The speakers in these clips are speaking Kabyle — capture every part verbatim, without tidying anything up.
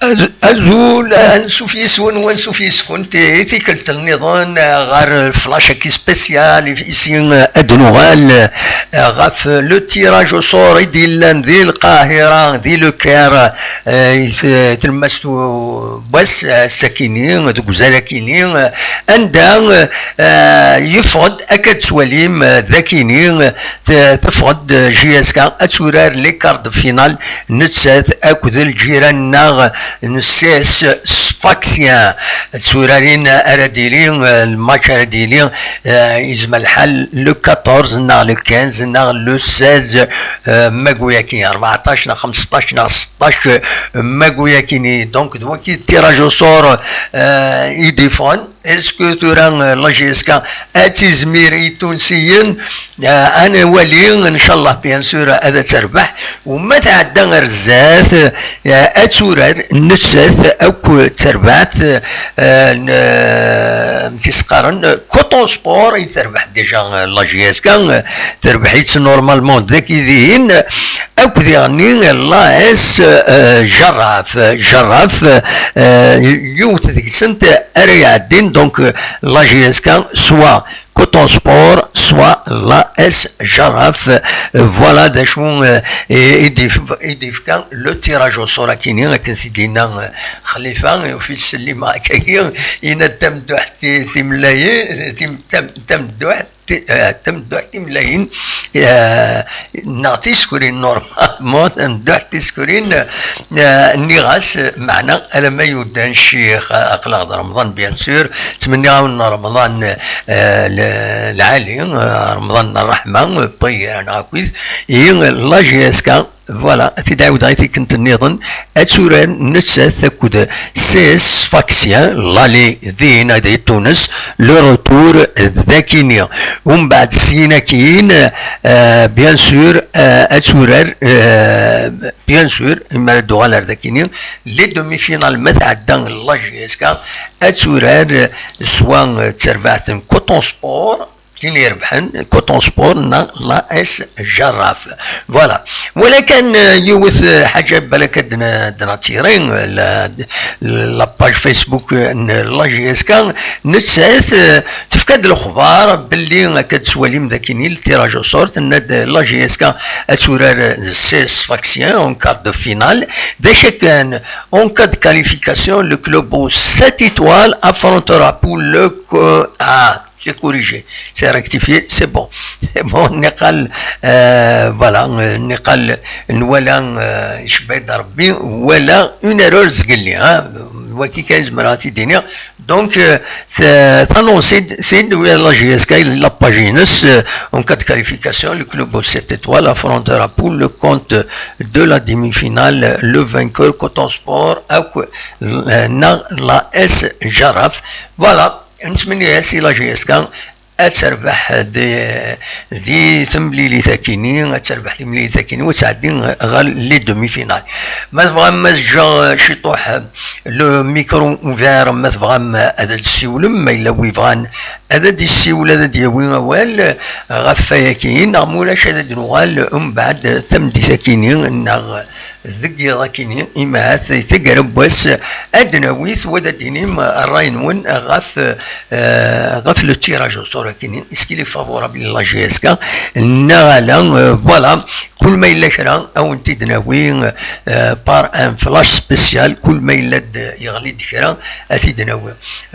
Az- Azul, ansuf yes-wen, wansuf yes-kent i tikkelt nniḍen, eh, ɣer flash-agi spécial, ici, eh, ad d-nuɣal, eh, ɣef le tirage au sort i d-yellan di Lqahira, di Le Caire, eh, i t- tlemmast n wass, eh, ass-akini, deg uzal-akini, eh, anda, eh, yeffeɣ-d, akka d-tettwalim, eh, d akini, eh, t- teffeɣ-d, eh, J S K ad turar les quarts de finale, nettat akked lǧiran-nneɣ n C S Sfaxien. Turarin ara d-yili, eh, lmatch ara d-yili, eh, yezmer lḥal le quatorze neɣ le quinze neɣ le seize, eh, magu-yaki, rbeɛṭac neɣ xemseṭṭac neɣ seṭṭac, eh, magu-yakini. Donc, d waki tirage au sort, eh, i d-iffɣen. Est-ce que tura, euh, la J S K ad tizmir i Tunsiyen, euh, ad nwali, ncallah, bien sûr, ad terbeḥ. U ma tɛedda ar zdat, euh, ad turar nettat akk terbaɛt, euh, n, euh, amek i s-qqaren, Coton Sport i terbeḥ déjà, euh, la J S K, euh, terbeḥ-itt normalement dagi dihin, akk diɣenni la S, euh, Jarraf, Jarraf, euh, yiwet deg-sent ara iɛeddin, donc, euh, la J S K, soit Coton Sport, soit la S Jarraf. Euh, voilà d acu, euh, i, i d-yef- i d-yefka le tirage au sort akini, akken s-d-yenna, euh, Xlifa, ufis Lima akkagi, yenna-d tamedduḥt ti- timellayin, tim- tam- tamedduḥt ti- eh, tamedduḥt timlayin, eh, neɣ tiskurin, normalement, tamedduḥt tiskurin, eh, nniɣ-as, meɛna, alamma yuddan ccix, eh, aql-aɣ d Remḍan, bien sûr, ttmenniɣ-awen Remḍan, eh, l- lɛali, eh, Remḍan n ṛṛeḥma, ṭṭiyyir neɣ akkit, i la J S K, voilà, ad t-id-ɛiwdeɣ i tikkelt nniḍen, ad turar nettat akked C S Sfaxien, l'aller din ad d-Tunes, le retour d akini. Umbeɛd syin akkin, euh, bien sûr, euh, ad turar, euh, bien sûr, mi ara d-tuɣal ar dakini, les demi-finales ma tɛedda la J S K, ad turar, euh, swa, euh, d terbaɛt n Coton Sport, tin irebḥen, Coton Sport neɣ la S Jarraf. Voilà. Walakin, euh, yiwet, euh, ḥaǧa balak ad n- d-natiri, euh, la, la page Facebook, euh, n la J S K, nettat, euh, tefka-d lexbar belli akka d-tettwalim d akini le tirage au sort, tenna-d la J S K ad turar, euh, d C S Sfaxien en quart de finale. D acu kan, en cas de qualification, le club aux sept étoiles affrontera pour le co- ah, c'est corrigé, c'est rectifié, c'est bon. C'est bon, niqal, euh, voilà, euh, niqal, nwala, euh, icebba-d Rebbi, wala une erreur zgelli, hein. Waki kan zemreɣ ad t-id-iniɣ. Donc, euh, t- t'annonce-t-id la J S K, la page-ines, euh, en cas de qualification, le club aux sept étoiles affrontera pour le compte de la demi-finale le vainqueur Coton Sport, euh, neɣ la S Jarraf. Voilà. Nettmenni-as i la J S K ad terbeḥ di, di temlilit akini, ad terbeḥ timlilit akini, u tɛeddi ɣer les demi-finales. Ma tebɣam ad ǧǧeɣ ciṭuḥ le micro ouvert, ma tebɣam ad d-tessiwlem, ma yella wi bɣan ad d-yessiwel, ad d-yawi awal ɣef wayaki, neɣ ma ulac ad d-nuɣal umbeɛd tameddit akini, neɣ deg yiḍ akini, imahat i taggara n wass, ad d-nawi, wa ad d-inim ṛṛay-nwen ɣef, eh, ɣef le tirage au sort akini, est-ce qu'il est favorable à la J S K, neɣ ala, eh, voilà, kul ma yella kra, ad wen-t-id-nawi, eh, par un flash spécial, kul ma yella-d, yeɣli-d kra, ad t-id-nawi.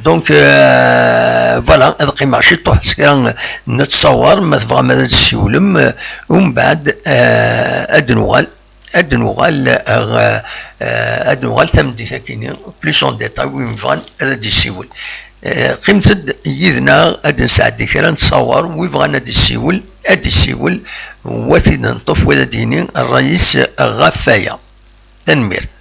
Donc, eh, voilà, ad qqimeɣ ciṭuḥ s kra n ttṣawar, ma tebɣam ad d-tessiwlem, eh, umbeɛd, eh, ad d-nuɣal. Ad d-nuɣal, eh, eh, ad d-nuɣal tameddit akini, plus en détail, win yebɣan ad d-yessiwel. Eh, qqimet-d yid-neɣ, ad d-nesɛeddi kra n ttṣawar, wi bɣan ad d-yessiwel, ad d-yessiwel, wa ad t-id-neṭṭef, wa ad d-yini ṛṛay-is ɣef waya. Tanemmirt.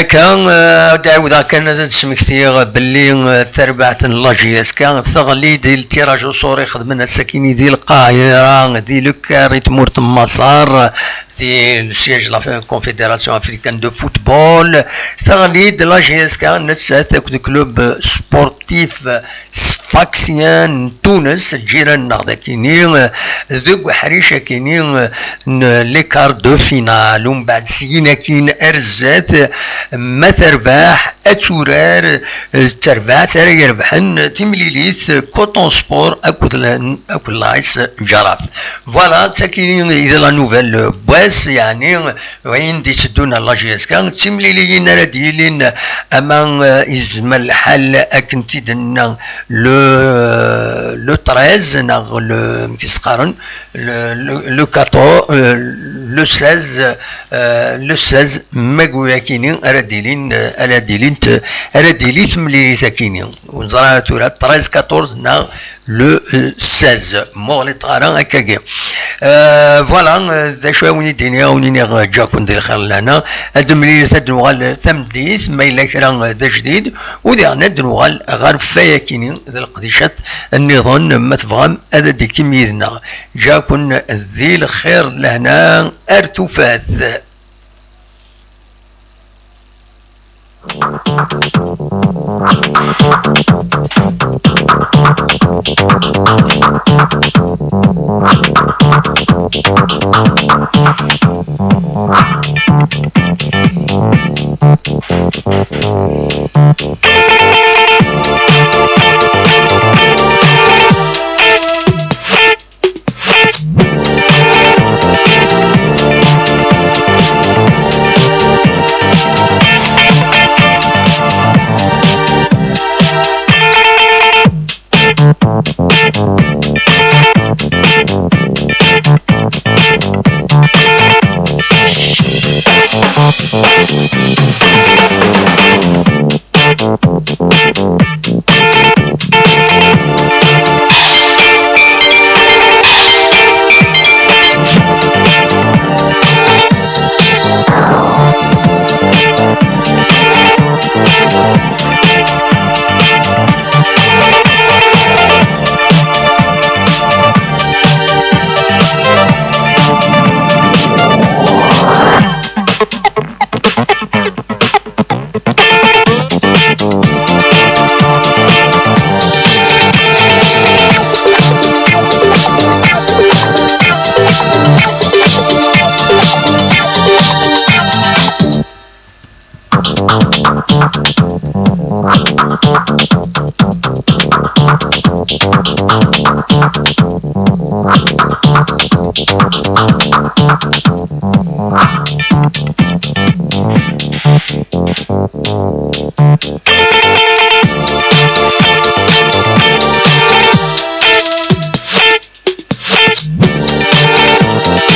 Akka, eh, ad ɛiwdeɣ kan ad d-smektiɣ belli, eh, tarbaɛt n la J S K teɣli di le tirage au sort ixedmen ass-akini di Lqahira, di Le Caire, i tmurt n Maṣer, di le siège de la Confédération Africaine de Football. Teɣli-d la J S K nettat akked club sportif Sfaxien n Tunes, lǧiran-nneɣ d akini, deg uḥric akini n les quarts de finale. Umbeɛd syin akin ar zdat, ma terbeḥ ad turar d terbaɛt ara irebḥen timlilit Coton Sport akked l-, akked l'A S Jaraaf. Voilà, d takini i d la nouvelle n wass, yeɛni wayen d-itteddun ar la J S K, d timliliyin ara d-yilin, ama, eh, yezmer lḥal akken t-id-nenna le, le treize neɣ le, amek i s-qqaren, le, le, le quatorze, eh, le seize, eh, le seize, ma guyakini ara d-ilin, eh, ara d-ilint, ara d-ili temlilit akini. Ur neẓra ara tura treize quatorze neɣ le, euh, seize. Muɣlit ɣara akkagi. Euh, voilà, euh, d acu i wen-id-iniɣ, wen-iniɣ, euh, ǧǧaken di lxir lehna. Ad d-nemlilit, ad d-nuɣal tameddit, ma yella kra, euh, d ajdid, u diɣen ad d-nuɣal ɣer fayakini d leqdicat nniḍen, ma tebɣam ad d-ikim yid-neɣ. Ǧǧaken di lxir lehna, ar tufat.